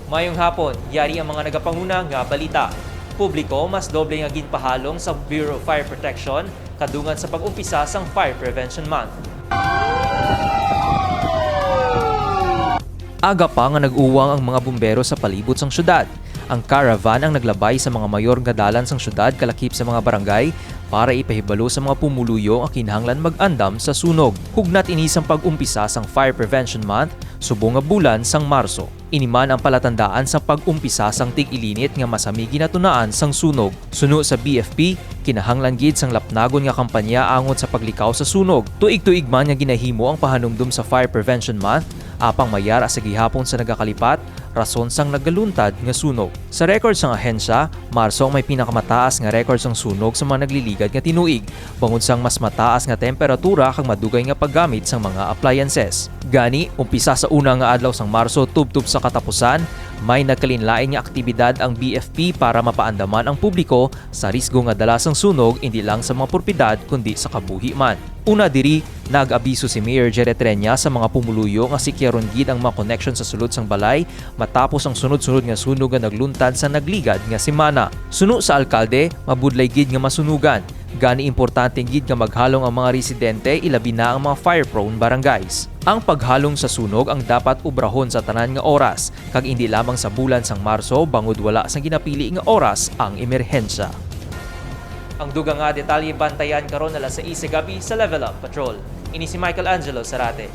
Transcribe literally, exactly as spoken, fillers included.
Mayong hapon, yari ang mga nagapanguna nga balita. Publiko mas doble nga ginpahalong sa Bureau of Fire Protection kadungan sa pag-umpisa sang Fire Prevention Month. Aga pa nga nag-uwang ang mga bumbero sa palibot sang syudad. Ang caravan ang naglabay sa mga mayor nga dalan sang syudad kalakip sa mga barangay para ipahibalo sa mga pumuluyo nga kinahanglan mag-andam sa sunog. Hugnat ini sang pag-umpisa sang Fire Prevention Month subong nga bulan sang Marso. Ini man ang palatandaan sang pag-umpisa sang tig-ilinit nga masami ginatunaan sang sunog. Suno sa B F P, kinahanglan gid sang lapnagon nga kampanya angot sa paglikaw sa sunog. Tuig-tuig man nga ginahimo ang pahanumdom sa Fire Prevention Month, apang mayara sa gihapon sa nagakalipat, rason sang nagaluntad nga sunog. Sa record sang ahensya, Marso ang may pinakamataas nga record sang sunog sa mga nagliligad nga tinuig, bangod sang mas mataas nga temperatura kag madugay nga paggamit sang mga appliances. Gani, umpisa sa una nga adlaw sang Marso tubtob sa katapusan, may nagkalainlain nga aktibidad ang B F P para mapaandaman ang publiko sa risgo nga dala sang sunog, indi lang sa mga propiedad kundi sa kabuhi man. Una diri, nag-abiso si Mayor Jerry Treña sa mga pumuluyo nga sikyaron gid ang mga koneksyon sa sulod sang balay matapos ang sunod-sunod nga sunog nga nagluntad sa nagligad nga semana. Suno sa alkalde, mabudlay gid nga masunugan. Gani, importante gid nga maghalong ang mga residente, ilabi na ang mga fire-prone barangays. Ang paghalong sa sunog ang dapat obrahon sa tanan nga oras, kag indi lamang sa bulan sang Marso, bangod wala sang ginapili nga oras ang emerhensya. Ang dugang nga detalye bantayan karon alas sais sa gabi sa Level Up Patrol. Ini si Michael Angelo Sarate.